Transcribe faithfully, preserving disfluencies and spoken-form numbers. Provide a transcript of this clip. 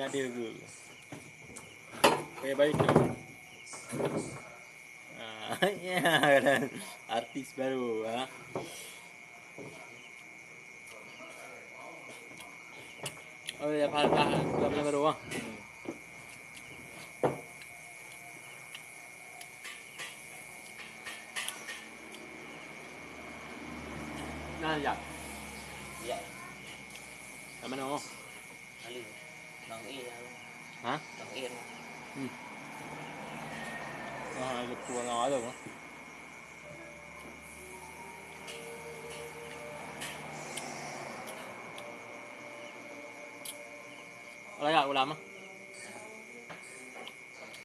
Ada ke? Pakai baju tu. Ah, ya, artis baru, ha. Oh, ya, faham, faham. Bukan baju baru, ha. Nah, ya. Ya. Kat mana, oh? Lalu, Bang E ya. Ha? Bang E. Hmm. Ah, ada keluar dengan orang tu. Layak ulam ah.